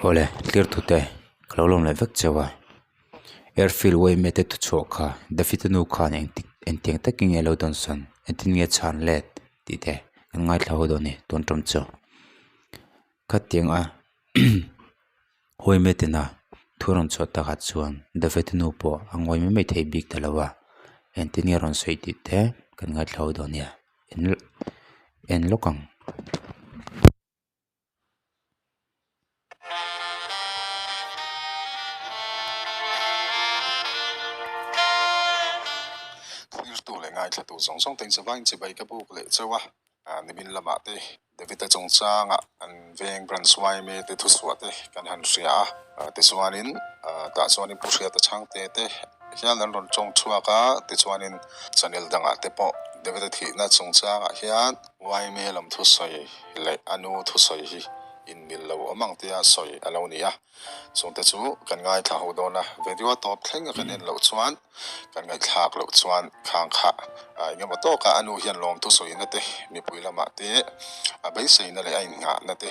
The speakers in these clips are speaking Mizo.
Awle clear tute ka lo lawm leh vek cheu a airfield yma te thuchhuah kha David-a nu khan engtik engtiang takin nge a lo dawn sawn engtin nge chhan let tih te kan ngaithla ho dawn a ni tun tum chu khatiang a yma tena thu rawn chhuah takah chuan David-a nu pawh a ngawi mai mai thei bik ta lo a engtin nge a rawn sawi tih te kan ngaithla ho dawn a nia en lawk ang. Thirtu leh ngaithlatu zawng zawng te inchavain chibai ka buk leh chauh a, nimin lamah te David-a chungchangah an veng branch yma te thuchhuah te kan han hria a, tichuanin tah chuanin Pu Hriata Chhangte te hian an rawn tawng chhuak a, tichuanin channel dangah te pawh David-a thihna chungchangah hian yma lam thusawi leh a nu thusawi hi inmil lo awm ang tia sawi a lo ni a, chungte chu kan ngaithla ho dawn a, video a tawp thleng a kan en loh chuan kan ngaihthlak loh chuan khang kha eng emaw tawkah a nu hian lawm thusawina te mipui lamah te a beiseina leh a innghahna te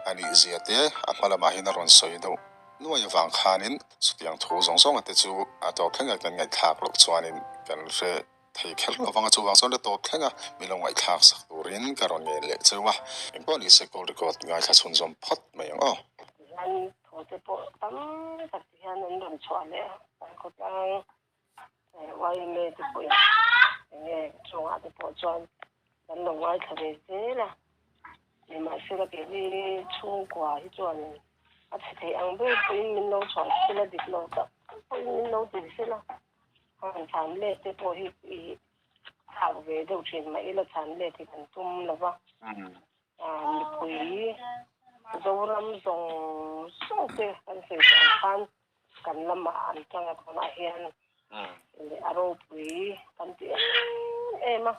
a nih zia te a hma lamah hian a rawn sawi deuh nuai avang khanin chutiang thu zawng zawnga te chu a tawp thleng a kan ngaihthlak loh chuanin kan hre Thei kher lo vang a chuvang chuan la tawp thleng a, min lo ngaihthlak sak turin ka rawn ngen leh cheu a, engpawh ni se call record ngaithla chhunzawm phawt mai ang aw. Tihian thu te pawh tam tak ti hian an rawn chhuah leh a, kan khawtlang yma te pawhin enge chungah te pawh chuan kan lo ngaithla ve zel a, nimahsela keini chhungkua hi chuan a chhe thei ang ber pawhin min lo chhuah sela dik lo tak pawhin min lo ti sela. Han chhan let te pawh hi i chak ve deuh thin mah ila chhan let hi kan tum lo va. Mipui Zoram zawng zawng te kan sawi tawh ang khan kan lamah an tang a tunah hian a ropui kan ti em em a.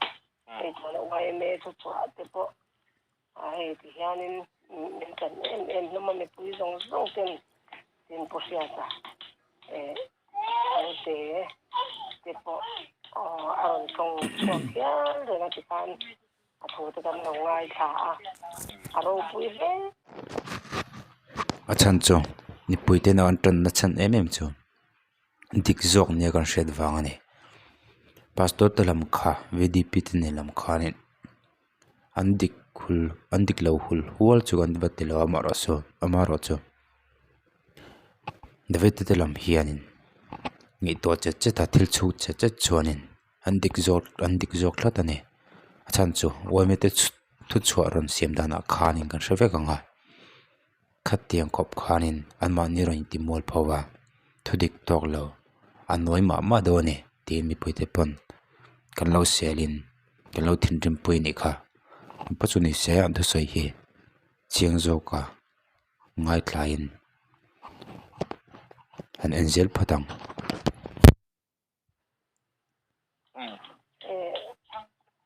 Hei tuna yma thu chhuah te pawh hei ti hianin min tan em em hlawm a mipui zawng zawng ten tin pu hriata Thangte te pawh a rawn tawng chhuak hial reng a ti khan a thu te kan lo ngaithla a, a ropui hle. A chhan chu mipui tena an tanna chhan em em chu dik zawk nia kan hriat vang a ni. Pastor te lam kha V D P te nen lam khanin an dik hul an dik lo hul hual chu an va ti lo a amaherawhchu amaherawhchu David te lam hianin ngaihtuah chet chet a thil chhut chet chet chuanin an dik zawk an dik zawk tlat a ni a chhan chu yma te thuchhuah rawn siam danah khanin kan hre vek ang a khatiang khawp khanin anmahni rawn inti mual pho a thudik tawk lo a nawi mah mah deuh a ni tiin mipui te pawn kan lo selin kan lo thinrim pui a nih kha pa chu ni se an thusawi hi chiang zawk a. Ngaithlain an en zel phawt ang.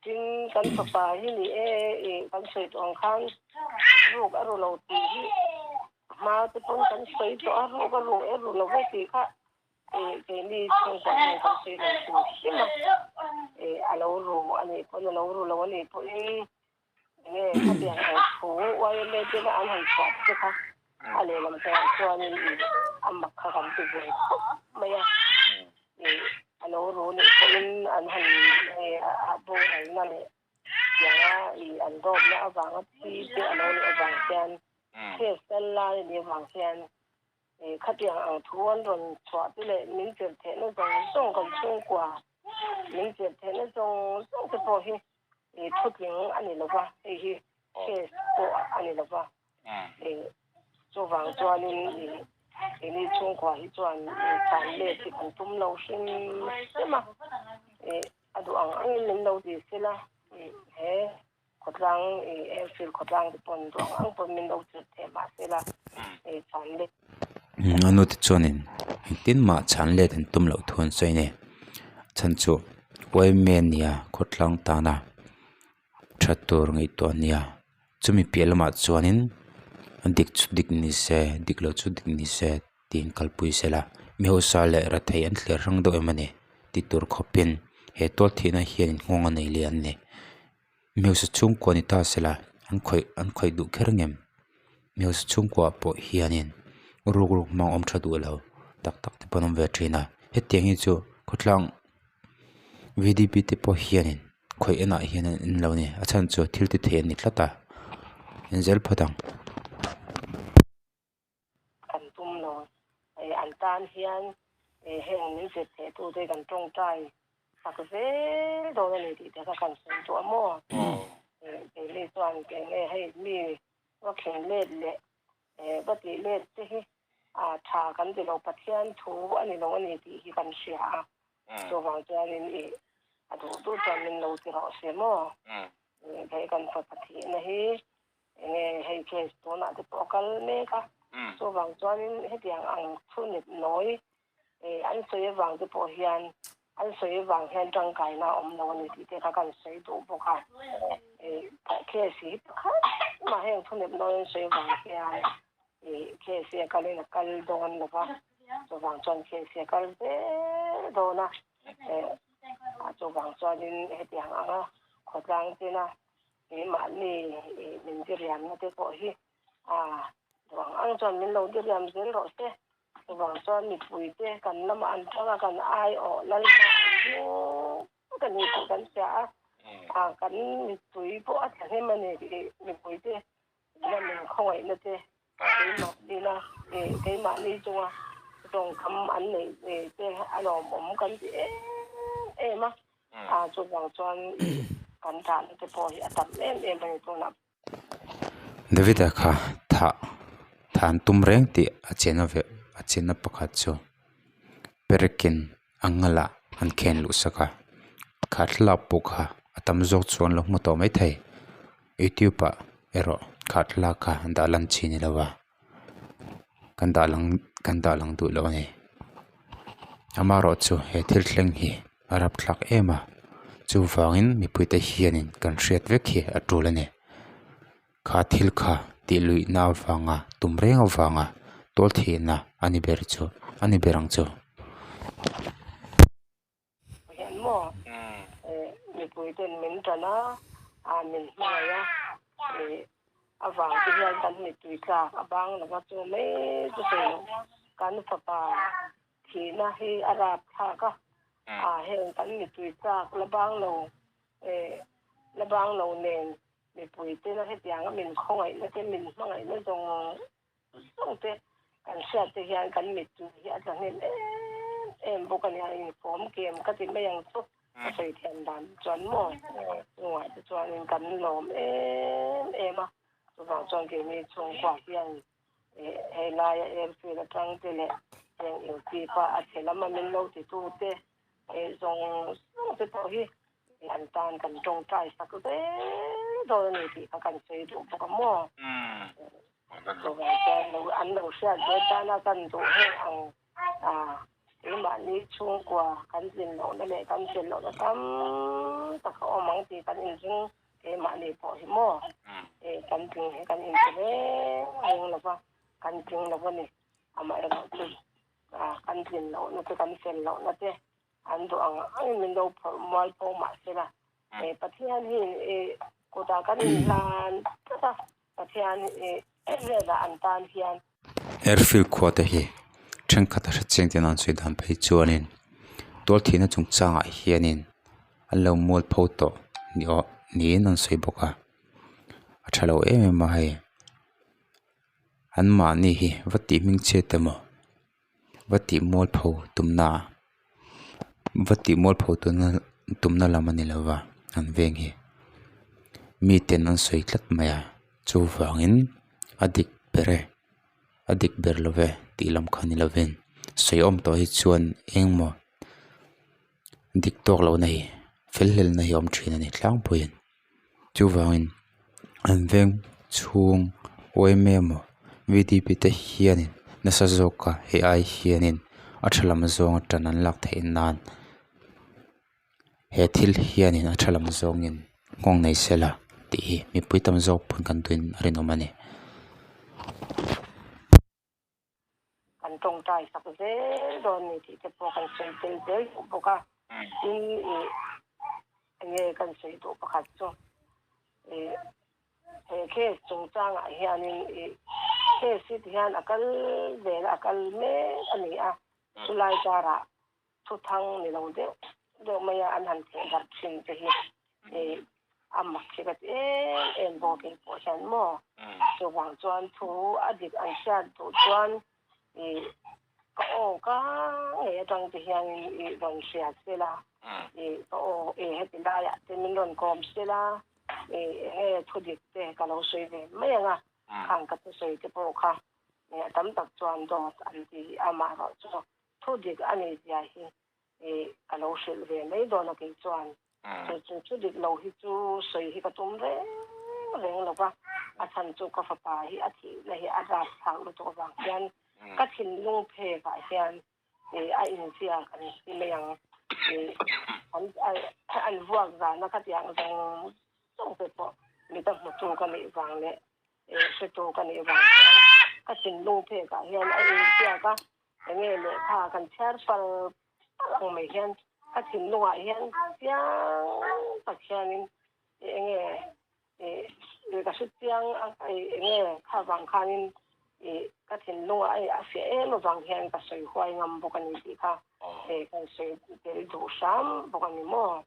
Tin, kan fapa hi ni e, i kan sawi tawh ang khan ruk a ru lo tih hi hma te pawn kan sawi tawh a, ruk a ru e ru lo ve tih kha keini chhungkua hian kan sawi lo hrim hrim a, a lo ru a nih pawn a lo ru lo a nih pawhin Enge khatiang ang thu YMA tena an han chhuah te kha a lehlam tawhah chuanin ih a mak kha kan ti ve khawp mai a. Ih a lo ru nih pawhin an han hei a boralna leh tianga ih an dawpna avanga thi te a lo nih avang hian case kal lai a nih avang hian ih khatiang ang thu an rawn chhuah te leh min chelh theihna zawng zawng kan chhungkua min chelh theihna zawng zawng te pawh hi ih thutling a ni lo va, hei hi case pawh a ni lo va, ih chuvang chuanin ih keini chhungkua hi chuan ih chhan let hi kan tum lo hrim hrim a, ih a duh ang angin min lo ti sela ih he khawtlang ih airfield khawtlang te pawn duh ang ang pawn min lo chirh thei mahsela ih chhan let. A nu te chuanin engtin mah chhan let an tum loh thu an sawi a ni chhan chu yma nia khawtlang tana tha tur ngaihtuah a nia chumi piah lamah chuanin a dik chu dik ni se dik lo chu dik ni se tiin kalpui sela mi hausa leh rethei an thlir hrang deuh em a ni ti tur khawpin he tual thihna hian nghawng a nei lian a ni. Mi hausa chhungkua ni ta sela an khawih an khawih duh kher ngem mi hausa chhungkua pawh hianin. Ruk ruk hmang awm tha duh lo tak tak te pawh an awm ve thin a hetiang hi chu khawtlang V D P te pawh hianin khawih enah hian an en lo a ni a chhan chu thil ti thei an ni tlat a en zel phawt ang. Kan tum lo eh an tan hian eh heng min zet theh tu te kan tawngtai sak zel dawn a ni tih te kha kan sawi duh a maw eh keini chuan enge hei mi va khin let leh Eh va tih let te hi a tha kan ti lo, Pathian thu a ni lo a ni tih hi kan hria a, chuvang chuanin i a duh duh chuan min lo ti rawh se maw? Hei kan fapa thihna hi enge hei case tunah te pawh a kal mek a, chuvang chuanin hetiang ang thu nep nawi an sawi avang te pawh hian an sawi avang hian tangkaina a awm lo a ni tih te kha kan sawi duh bawk a. Case hi pakhat mah heng thunep nawi an sawi avang hian case hi a kalin a kal dawn lo va, chuvang chuan case hi a kal zel dawn a. Chuvang chuanin hetiang anga khawtlang tina keimahni min diriamna te pawh hi a duh ang ang chuan min lo diriam zel rawh se. Chuvang chuan mipuite kan lamah an tang a, kan aiawh lal hma an ding ka ni tih kan hria a, a kan mipui pawh a thahnem a ni tih mipuite ina min khawngaihna te keimahni keimahni chunga tawngkam an neih te a lawmawm kan ti em em a, a chuvang chuan kan dahna te pawh hi a tam em em a ni tunah. Davida kha thah thah an tum reng tih a chenna ve a chenna pakhat chu perekin a ngalah an khen luh sak a kha thlalak pawh kha a tam zawk chu an lo hmu tawh maithei youtube ah erawh kha thlalak kha an dah lan chi ni lo a kan dah lang kan dah lang duh lo a ni amaherawhchu he thil thleng hi. A rapthlak em a, chuvangin mipuite hianin kan hriat vek hi a tul a ni. Kha thil kha tih luihna avanga tum reng avanga tual thihna a ni ber chu a ni ber ang chu. Hian maw mipuiten min tan a, min hmangaih a, avang te hian kan mittui tlak a bang lova chu mai chu sawi loh kan fapa Thihna hi a rap thlak a, a heng kan mipui chak la bang lo eh la bang lo nen mipui tena hetianga min khawngaihna te min hmangaihna zawng zawng te kan hriat te hian kan mittui hi a tla hnem em em bawk a nia infawm kem ka ti mai ang chu ka sawi thiam dan chuan maw chungah te chuanin kan lawm em em a chuvang chuan keini chhungkua hian Hei laia airfield atang te leh heng inchip a a chhe lama min lo titu te zawng zawng te pawh hi an tan kan tawngtai sak zel dawn a ni tih kha kan sawi duh bawk a maw. Chuvang chuan lo an lo hriat ve tana kan duh heng ang a keimahni chhungkua kan tlin lohna leh kan fel lohna tam tak a awm ang tih kan inring Keimahni pawh hi maw kan tling hi kan inti reng reng lo va, kan tling lo a ni. Amaherawhchu kan tlin lohna te, kan fel lohna te an duh ang angin min lo phawrh mual pawh mah se la, Pathian hi kutah kan inhlan tlat a, Pathian hnenah an tan hian. Airfield khua te hi thenkhat a hrechiang ten an sawi dan phei chuanin tual thihna chungchangah hianin an lo mual pho tawh ni awh niin an sawi bawk a a tha lo em em a hei an mahni hi va tih hming chhiat emaw va tih mual pho tumna va tih mual pho tumna tumna lam a ni lova an veng hi miten an sawi tlat mai a chuvangin a dik ber e a dik ber lo ve tih lam kha ni lovin sawi awm tawh hi chuan engmaw dik tawk lohna hi fel hlelna hi a awm thin a ni tlangpuiin chuvangin an veng chhung yma emaw V D P te hianin nasa zawka hei ai hianin a tha lam zawnga tan an lak theih nan he thil hianin a tha lam zawngin nghawng nei se la tih hi mipui tam zawk pawn kan tuin a rinawm a ni. Kan tawngtai sak zel dawn ni tih te pawh kan sawi tel zel duh bawk a. Tin ih enge kan sawi duh pakhat chu ih he case chungchangah hianin ih Case hi tihian a kal vel a, a kal mek a ni a, chulai karah thuthang ni lo deuh deuh mai a an han theh darh thin te hi ih a mak hi ka ti em em bawk kei pawh hian maw. Chuvang chuan thu a dik an hriat duh chuan ih ka aw ka ngei atang te hian ih rawn hria sela ih ka aw ih heti laiah te min rawn kawm sela ih enge thu dik te ka lo sawi ve mai ang a khang ka thusawi te pawh kha a tam tak chuan dawt an ti amaherawh chu Thu dik a nih zia hi i ka lo hrilh ve mai dawn a kei chuan. Chu chu thu dik lo hi chu sawi hi ka tum reng reng lo va, a chhan chu ka fapa hi a thihna hi a rap thlak lutuk avang hian ka thinlung phek ah hian i a inziak an ti mai ang. I an an vuak zana khatiang zawng zawng te pawh mit a hmutu ka nih vang leh hretu ka nih vang chuan ka thinlung phek ah hian a inziak a. Enge lehkha kan chhiar pal pal ang mai hian ka thinlungah hian chiang tak hianin enge ih ka hre chiang a enge kha vang khanin ih ka thinlungah a fiah em avang hian ka sawi huai ngam bawk a ni tih kha kan sawi tel duh hram bawk a ni maw.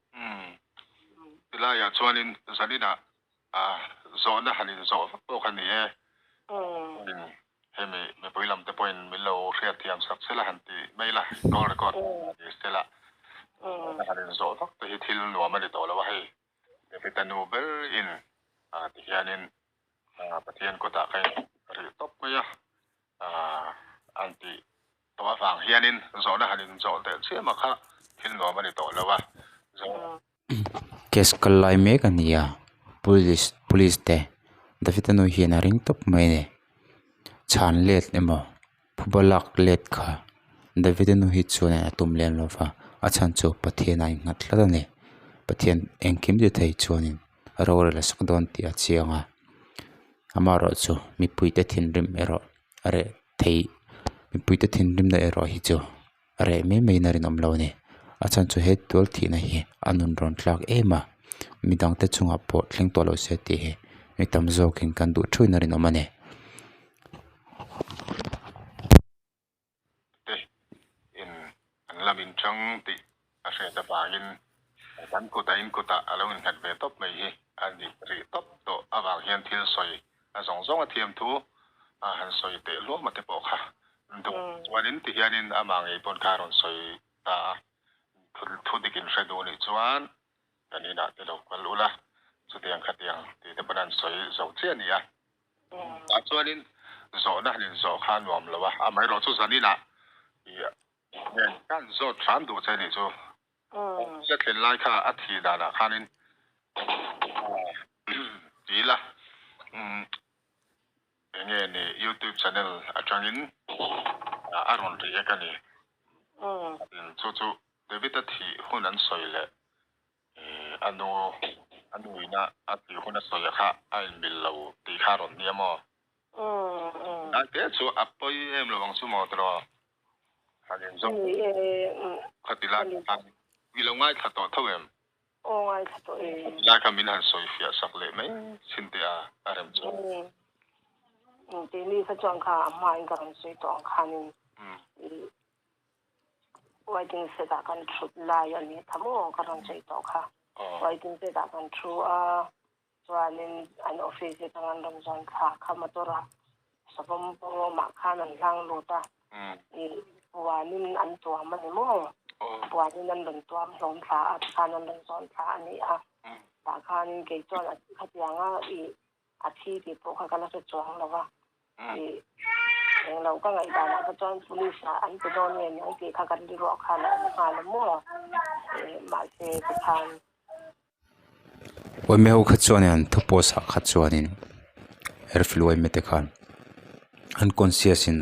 Tilaiah chuanin zaninah zawhna han inzawh vak pawh kha ni e. Hemi mipui lam te pawhin min lo hriatthiam sak sela han ti mai la, call record ni sela han inzawh vak te hi thil nuam a ni tawh lo a hei. David-a nu ber in ti hianin Pathian kutah ka in rih tawp mai a, an tih tawh avang hianin zawhna han inzawh leh chiam a kha thil nuam a ni tawh lo a. Case kal lai mek a ni a police police te David-a nu hian a ring tawp mai a ni chhan let emaw phuba lak let kha David-a nu hi chuan a tum lem lo va a chhan chu Pathian a innghat tlat a ni Pathian engkim ti thei chuanin rorel a sak dawn tih a chiang a amaherawhchu mipuite thinrim erawh a reh theih mipuite thinrimna erawh hi chu. A reh mai mai in a rinawm lo a ni a chhan chu he tual thihna hi a nun rawn tlak em a midang te chungah pawh thleng tawh lo se tih hi mi tam zawkin kan duh thuin a rinawm a ni. Te in an lam in chang tih a hriat avangin kan kutah in kutah a lo innghat ve tawp mai hi a ni rih tawp tawh avang hian thil sawi a zawng zawng a thiam thu a han sawi teh luam a te pawh kha duh chuanin ti hianin amah ngei pawn kha a rawn sawi ta a, thu dik in hre duh nih chuan kan inah te lo kal ula chutiang khatiang tih te pawn an sawi zo chiah a ni a. Tah chuanin zawhna han inzawh kha a nuam lo a, amaherawh chu zaninah ih kan zawt hram duh che nih chu. Ka thlen lai kha a thih danah khanin ti ila enge ni youtube channel atangin a rawn react a ni. Chu chu David a thih hun an sawi leh a nu a nuina a thih hun a sawi kha a inmil lo tih kha a rawn nia maw? Lai te chu a pawi em lo ang chu maw tiraw? Han inzawm khati lai khan i lo ngaithla tawh tho em? Aw ngaithla tawh e. Khati lai kha min han sawi fiah sak leh mai chin teh a a rem chu. Keini kha chuan kha a hmain ka rawn sawi tawh ang khanin i waiting shed ah kan thut lai a ni tha maw ka rawn sawi tawh kha. Waiting shed ah kan thu a. Chuanin an office atang an rawn zawn thla kha motor ah savawm pawmah khan an hlang lut a, ih puanin an tuam a ni maw? Puanin an rawn tuam hlawm thla a tikhan an rawn zawn thla a ni a, tah khanin kei chuan a khatianga ih a thi tih pawh kha ka la hre chuang lo va, ih englo ka ngaihdanah kha chuan police ah an ti dawn nge niang tih kha kan riruah khan a awm nghal a maw? Ih mahse tikhan. Uaime ho kha chuanin an thu post ah kha chuanin airfield uaime te khan an conscious in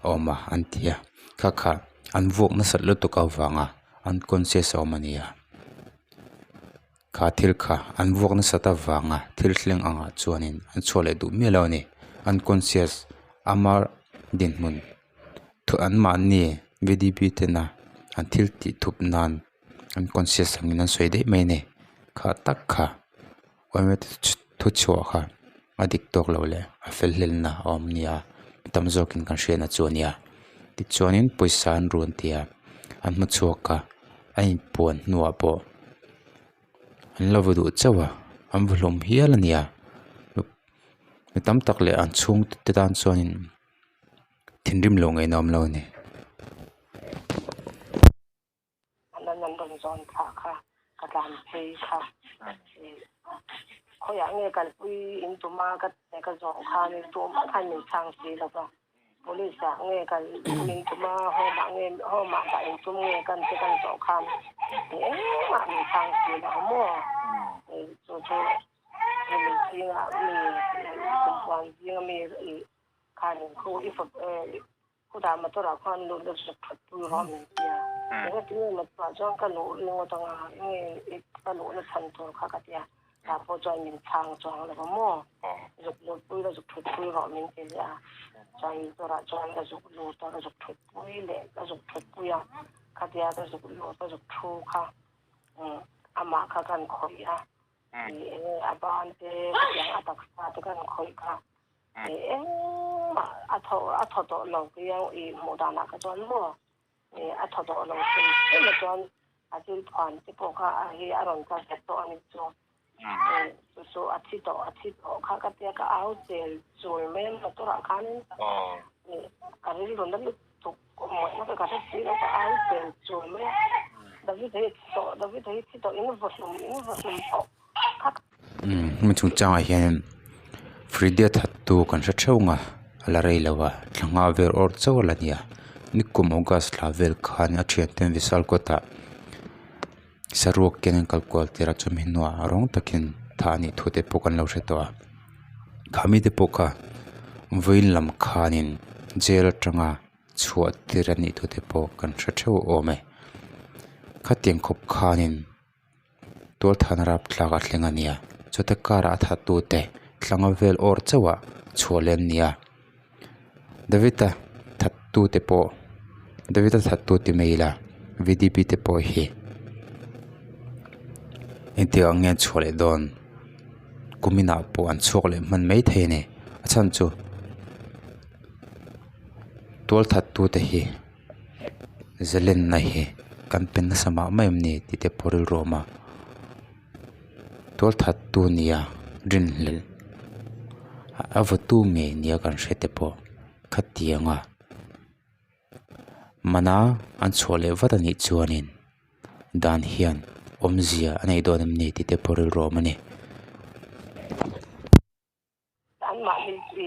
a awm a an ti a kha kha an vuak nasat lutuk avanga an conscious a awm a ni a kha thil kha an vuak nasat avanga thil thleng angah chuanin an chhuah leh duh miah lo a ni an conscious ama dinhmun an mahni V D P tena an thil tih thup nan. An conscious angin an sawi daih mai a ni kha tak kha thu chhuah kha a dik tawk lo leh a fel hlelna a awm nia. Mi tam zawkin kan hriatna chu a nia. Tichuanin pawisa an run ti a, an hmu chhuak a, a inpuan hnuah pawh an lo va duh chauh a, an va hlawm hial a nia. Mi tam tak leh an chhungte tan chuanin thinrim loh ngaihna awm lo a ni. An an rawn zawn thlah kha ka tlan phei kha khawiah nge kalpui in tum a ka ka zawh khan tumah khan min chhang si lo va police ah nge kal in tum a home ah nge home ah dah in tum nge kan te kan zawh khan engmah min chhang si lo maw chu chu hemi zingah mi kumpuan zinga mi khanin khu i Khutah motor ah khuan lut la zuk that pui rawh min ti a. Enge tinge motor ah chuan ka luh ringawt anga enge ka luhna chhan tur kha ka ti a. Tah pawh chuan min chhang chuang lo va maw. Zuk lut pui la zuk thut pui rawh min ti leh a. Chuan motor ah chuan ka zuk lut a ka zuk thut pui leh ka zuk thut pui a. Khatia ka zuk lut ka zuk thu kha amah kha kan khawih a. Enge a ban te khatiang a taksa te kan khawih kha. Engmah a thaw a thaw tawh lo kiang i hmuh danah kha chuan maw a thaw tawh lo hrim hrim a chuan a thil phuan te pawh kha a hi a rawn tla vek tawh a ni chu chu chu a thi tawh a thi tawh kha ka tia ka au chel chul mai a motor ah khanin ka rilru na lutuk mawlh na ka hre si lo ka au chel chul mai a David hi a thi tawh David hi a thi tawh in vaw hlum in vaw hlum tawh kha. Hemi chungchangah hian Freddie thattu kan hre theuh ang a a la rei lo a thla nghah vel awr chauh a la ni a nikum august thla vel khan a thianten Vishal kawtah saruak ken an kal kual tir a chumi hnuah rawng takin thah a nih thu te pawh kan lo hre tawh a khami te pawh kha vawiin lam khanin jail atanga chhuah tir a nih thu te pawh kan hre theuh awm e khatiang khawp khanin. Tualthana rapthlak a thleng a nia chute karah a thattu te tlanga vel awr chauh ah chhuah leh an ni a David-a thattu te pawh David-a thattu ti mai ila V D P te pawh hi engtik ang nge an chhuah leh dawn kumin ah pawh an chhuak leh hman mai thei a ni a chhan chu tualthattu te hi. Zalenna hi kan pe nasa mah mah em ni tih te pawh rilru a awm a tualthattu nia rinhlelh a vawtu ngei nia kan hre te pawh khatiang a mana an chhuah leh vat anih chuanin dan hian awmzia a nei dawn em ni tih te pawh rilru a awm a ni. Anmahni hi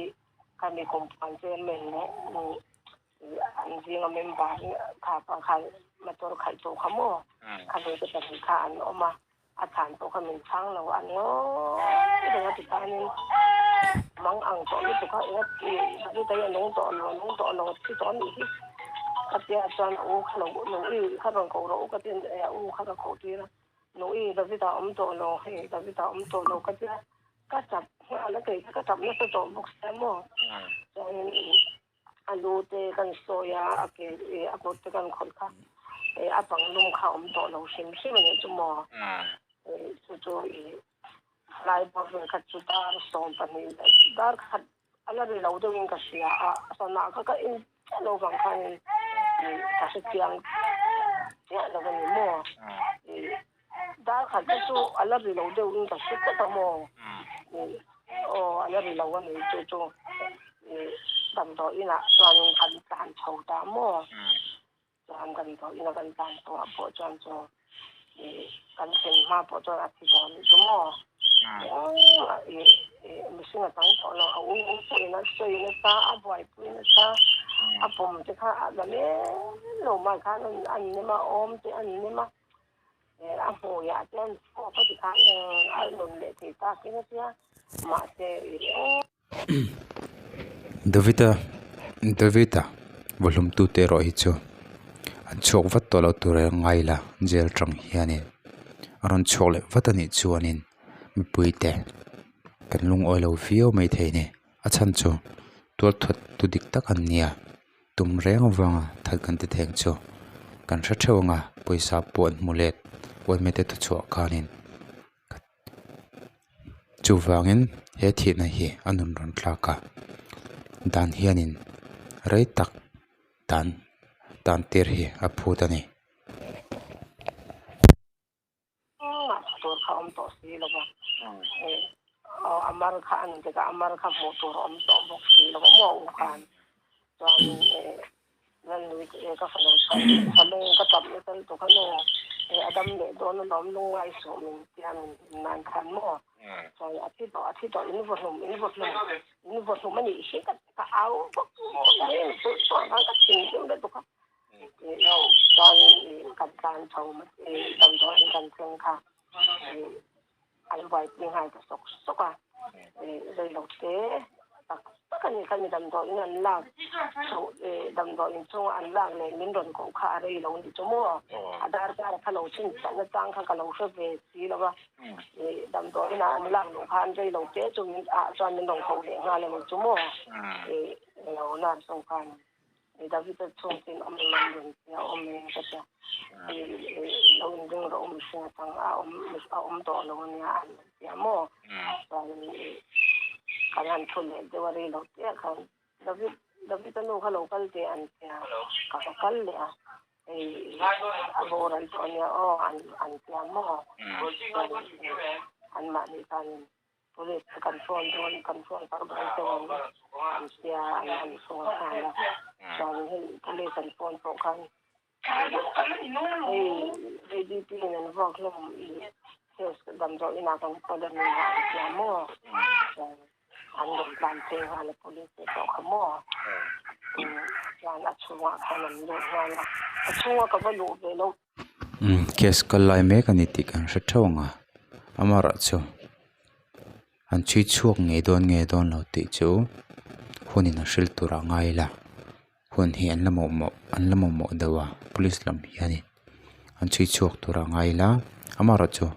kan mi kumpuan chairman leh an zinga member kha pa khan motor khalh tu kha maw kha ve te pahnih kha an awm a, a chhan pawh kha min chhang lo a ngawi reng a ti khanin mang ang tawh lutuk a enga ti David-a hi a nung tawh lo a nung tawh lo a thi tawh a nih hi ka tia chuan a u kha lo lo i kha rawn koh rawh u ka tia a u kha ka koh tir a Nui David-a awm tawh lo hei David-a awm tawh lo ka tia Ka tap nghal a kei kha ka tap nasa tawh bawk sia maw. Chuanin a lu te kan sawi a, a ke a kut te kan khawih kha a pang lum kha a awm tawh lo hrim hrim a nih chu maw. Chu chu i lai bawr vel kha chu dar 12 dar khat a la ri lo deuhin ka hria a, sana kha ka en chiah lo vang khanin ka hre chiang chiah lo a ni maw. Dar khat te chu a la ri lo deuh in ka hre tlat a maw? Aw a la ri lo a ni chu chu damdawi inah chuan kan tlan chho ta maw? Chuan damdawi ina kan tlan chho ah pawh chuan chu kan thlen hma pawh chuan a thi tawh a nih chu maw? Mihring a chang tawh lo a u pawhin a sawi nasa a buaipui nasa a pawm te kha a la lem lo mai khan an nem a awm te an nem a. A hmuiah te an chhuak a tikhan eng a rawn leh thei tak in a tia mahse i eng. Davida Davida vawhlumtute erawh hi chu an chhuak vat tawh lo tur a ngai la jail tang hianin a rawn chhuak leh vat a nih chuanin mipuite kan lungawi lo viau maithei a ni a chhan chu tualthat tu dik tak an nia. Tum reng avanga that kan ti theng chu kan hre theuh ang a pawisa pawh an hmu let uaime te thuchhuah khanin chuvangin he thihna hi a nun rawn thlak a dan hianin. rei tak tan tan tir hi a phut a ni. Engmah tha tur kha awm tawh si lo va, aw a mar kha an dik a, a mar kha hmuh tur a awm tawh bawk si lo va maw u khan chuanin Lalnui ka fanu chuan ka lung ka tap nasa lutuk a nu a dam leh dawn alawm lungngai suh min tia min hlim nan khan maw chuan a thi tawh a thi tawh in vaw hlum in vaw hlum in vaw hlum a nih hi ka ka au vak vak mai a ni chuan ka thinrim lutuk a. Chuan kan tlan chho damdawiin kan thleng kha an buaipui nghal ta sawk sawk a, reilo te tak tak a ni kha mi damdawiin an lak chhoh damdawiin chhunga an lak leh min rawn koh kha a reilo a nih chu maw, a darkar kha lo chhin chhiah na chang kha ka lo hre ve si lo va, damdawiin ah an lak luh khan reilo te chu min ah chuan min rawn koh leh nghal a ni chu maw, lo nurse ho khan. David-a chhungtin awm em an rawn ti a, awm em ka tia, lo inring rawh u mihring atang a awm a awm tawh lo ania an rawn ti a maw? Chuanin kan han thu leh deuh a rei lo te ah khan David David-a nu kha lo kal teh an ti a, ka va kal leh a, hei a boral tawh ania aw an an ti a maw? Chuanin anmahni khanin Police te kan phone dawn kan phone kar dawn te awm an tia an han phone nghal a chuan hei police an phone pawh khan hei VDP in an vuak hlawm i case damdawi inah kan kawl a ni a an tia maw chuan an rawn tlan phei nghal a police te pawh kha maw chuan a chhungah khan an lut nghal a a chhunga ka va luh ve loh. Case kal lai mek a ni tih kan hre theuh ang a amaherawhchu an chhui chhuak ngei dawn nge dawn lo tih chu hunin a hril tur a ngai ila hun hi an la mamawh an la mamawh deuh a police lam hianin an chhui chhuak tur a ngai ila amaherawhchu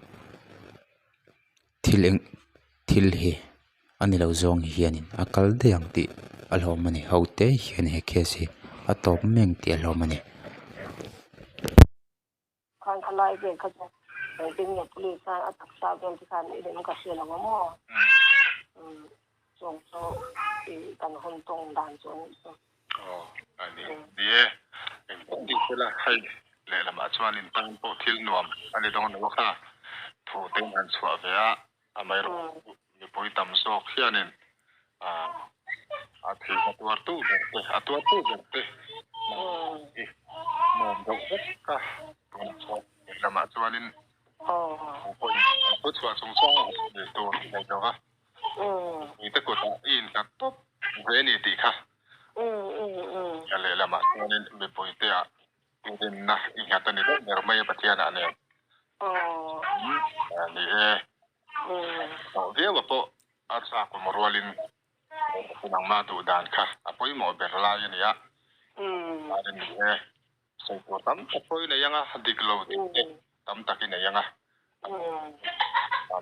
thil eng thil hi a ni lo zawng hianin a kal daih ang tih a hlawm a ni ho te hian he case hi a tawp mai ang tih a hlawm a ni. Khan kha lai vel kha chu engtin nge police khan a taksa vel te khan i lem ka hria lo a maw chung chu i kan hun tawng dan chu a nih chu. Aw a ni ni e engpawh ni sela hei lehlamah chuan in tan pawh thil nuam a ni dawn lo a kha thu te in han chhuah ve a amaherawhchu mipui tam zawk hianin a thihna tuartu ber te a tuartu ber te hi nuam deuh vek a tunah chuan lehlamah chuanin thu pawhin an thu chhuah chungchang a tur i nei lo va. Mite kutah i innghat tawp ve ni tih kha a lehlamah chuanin mipuiteah inrinna i nghat a ni deuh ber mai a Pathianah nen. Ni e, hlauh viau a pawh a chak awm rualin nangmah duh dan kha a pawimawh ber lai a ni a. Ni e, sawi tur tam tak pawh i nei ang a, dik lo tih te tam tak i nei ang a.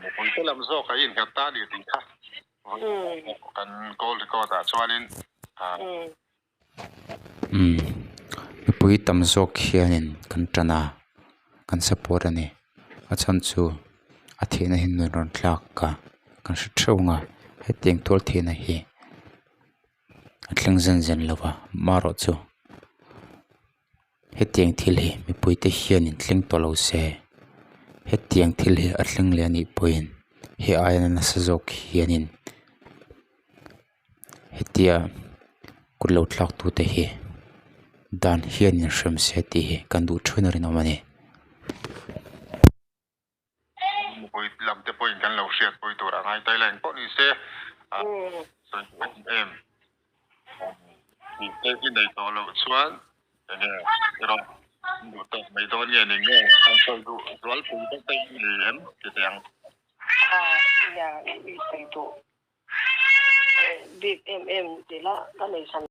Mipuite lam zawk a innghat ta a ni tih kha kan call record ah chuanin Umm mipui tam zawk hianin kan tan a kan support a ni a chhan chu a thihna hi nun rawn thlak a kan hre theuh ang a hetiang tual thihna hi a thleng zen zen lo va marawh chu. Hetiang thil hi mipuite hianin thleng tawh lo se, hetiang thil hi a thleng leh a nih pawhin he aia nasa zawk hianin hetia kut lo thlak tute hi dan hianin hrem se tih hi kan duh thuin a rinawm a ni. Mipui lam te pawhin kan lo hriat pui tur a ngai ta ila engpawh ni se sawi em em tih te i nei tawh loh chuan enge erawh duh tawk mai dawn nge ni nge an sawi duh zualpui te te i nei em ti teh ang. Nia i sawi duh bik em em tih lah ka nei hran.